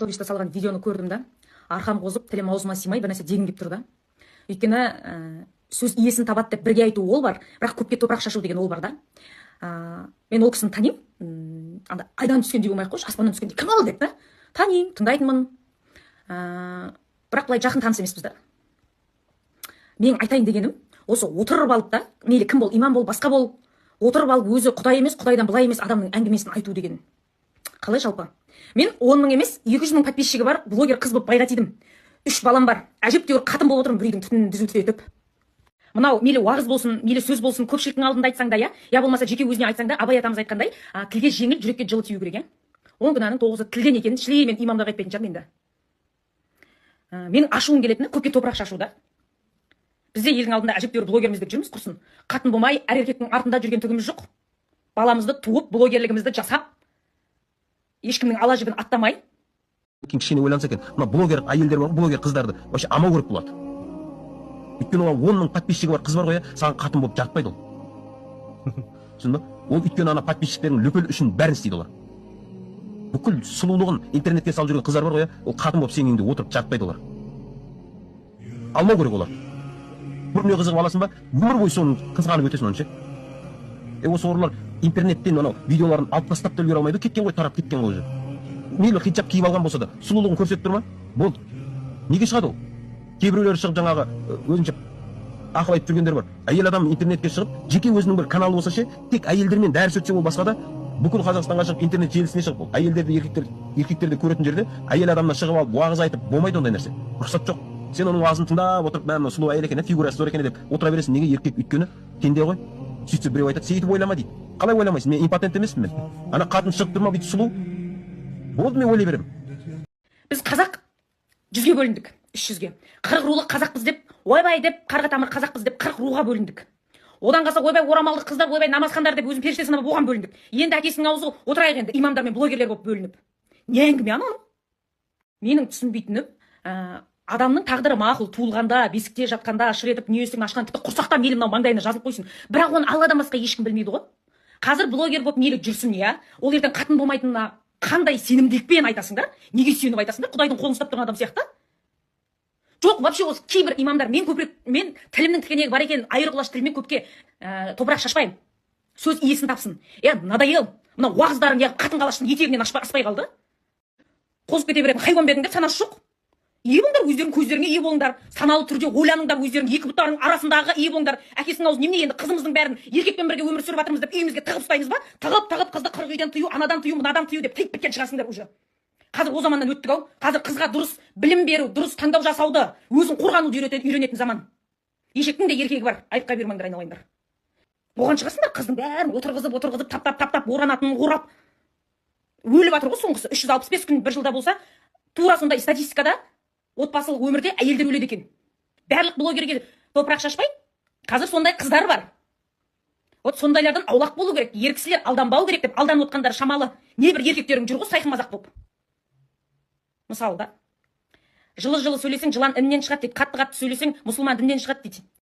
Арестовичті салған видеоны көрдім да, арқам қозып, тілім аузыма сыймай, бір нәрсе дегім келіп тұр да. Өйткені сөз иесін табады деп бірге айту ол бар, бірақ көпке топырақ шашу деген ол бар да. Мен ол кісіні танимын. Анда айдан түскендей болмай ақ қойшы, аспаннан түскендей кім ол деп та, танимын, тыңдайтынмын, бірақ былай жақын таныс емеспіз да. Менің айтайын дегенім осы: отырып алып та, мейлі кім бол, имам бол, басқа бол, отырып алып өзі құдай емес, құдайдан былай емес адамның әңгімесін айту деген қалай жалпы? Мен 10 000 емес, 200 000 подписчигі бар блогер қыз болып байға тидім, үш балам бар, әжептәуір қатын болып отырмын, бір үйдің түтінін түзу түтетіп. Мынау мейлі уағыз болсын, мейлі сөз болсын, көпшіліктің алдында айтсаң да, иә, я болмаса жеке өзіне айтсаң да, Абай атамыз айтқандай, тілге жеңіл, жүрекке жылы тию керек, иә. Он күнәнің тоғызы тілден екенін шіли мен имамдарға айтпайтын шығармын енді. Менің ашуым келетіні көпке топырақ шашу да. Бізде елдің алдында әжептәуір блогерміз деп жүрміз, құрсын, қатын болмай, әр еркектің артында жүрген түгіміз жоқ. Баламызды туып, блогерлігімізді жасап, ешкімнің ала жібін аттамай. Кейін кішкене ойланса екен. Мына блогер әйелдер бар ғой, блогер қыздарды вообще амау керек болады. Өйткені оған 10 000 подписчигі бар қыз бар ғой, иә, саған қатын болып жатпайды ол, түсіндің ба? Ол өйткені ана подписчиктердің лүпіл үшін бәрін істейді олар. Бүкіл сұлулығын интернетке салып жүрген қыздар бар ғой, иә, ол қатын болып сенің үйіңде отырып жатпайды олар. Алмау керек олар. Біріне қызығып аласың ба, өмір бойы соны қызғанып өтесің оны ше. Е, осы ұрылар интернеттен анау видеоларын алып тастап та үлгере алмайды ғой, кеткен ғой, тарап кеткен ғой уже. Мейлі хиджаб киіп алған болса да, сұлулығын көрсетіп тұр ма, болды, неге шығады ол? Кейбіреулері шығып, жаңағы өзінше ақыл айтып жүргендер бар. Әйел адам интернетке шығып, жеке өзінің бір каналы болса ше, тек әйелдермен дәріс өтсе, ол басқа да. Бүкіл Қазақстанға шығып, интернет желісіне шығып, ол әйелдерді, еркектерді көретін жерде әйел адамнан шығып алып уағыз айтып болмайды, ондай нәрсе рұқсат жоқ. Сен оның уағызын тыңдап отырып, мә, мынау сұлу әйел екен, фигурасы зор екен деп отыра бересің. Неге? Еркек өйткені пенде ғой. Сөйтсе, біреу айтады: «Сөйтіп ойлама», – дейді. Қалай ойламайсың? Мен импотент емеспін. Мен ана қатын шығып тұр ма, бүйтіп сұлу болды, мен ойлай беремін. Біз қазақ 100-ге бөліндік, 300-ге. 40 рулы қазақпыз деп, ойбай деп, қарға тамыр қазақпыз деп, 40 руға бөліндік. Одан қалса, ойбай, орамалды қыздар, ойбай, намазхандар деп, өзін періште санап, оған бөліндік. Енді әкесінің аузы, отырайық енді имамдар мен блогерлер болып бөлініп. Не әңгіме анау? Менің түсінбейтінім, адамның тағдыры, мақұл, туылғанда, бесікте жатқанда, шыр етіп дүние есігін ашқан, тіпті құрсақта мейлі мынау маңдайына жазылып қойсын, бірақ оны Алладан басқа ешкім білмейді ғой. Қазір блогер болып мейлі жүрсін, иә, ол ертең қатын болмайтынына қандай сенімділікпен айтасыңдар? Неге сүйеніп айтасыңдар? Құдайдың қолын ұстап тұрған адам сияқты. Жоқ, вообще осы кейбір имамдар, мен көбірек, мен тілімнің тікенегі бар екен, айыр құлаш тілмен көпке топырақ шашпаймын. Сөз иесін тапсын, е. Надоел мына уағыздарың, иә. Қатын қалаштың етегінен аспай қалды, қозып кете беретін хайуан ба едіңдер? Санасы жоқ. Ие болыңдар өздерің, көздеріңе ие болыңдар, саналы түрде ойланыңдар, өздерің екі бұттарының арасындағы ие болыңдар. Әкесінің аузы, немене енді, қызымыздың бәрін еркекпен бірге өмір сүріп жатырмыз деп үйімізге тығып ұстаймыз ба? Тығып, тығып, қызды 40 үйден тыю, анадан тыю, мынадан тыю деп тыйып біткен шығарсыңдар уже. Қазір о заманнан өттік ау. Қазір қызға дұрыс білім беру, дұрыс таңдау жасауды, өзін қорғануды үйренетін заман. Ешектің де еркегі бар, айыпқа бұйырмаңдар, айналайындар. Оған шығасыңдар, қыздың бәрін отырғызып, отырғызып, таптап, таптап, оранатын орап, өліп жатыр ғой соңғысы. 365 күн бір жылда болса, тура сондай статистикада отбасылық өмірде әйелдер өледі екен. Барлық блогерге топырақ шашпай, қазір сондай қыздар бар. Вот сондайлардан аулақ болу керек, ер кісілер алданбау керек деп алданып отқандар шамалы. Небір еркектерің жүр ғой сайқымазақ болып. Мысалы да, жылы жылы сөйлесең, жылан інінен шығады дейді, қатты қатты сөйлесең, мұсылман діннен шығады дейді.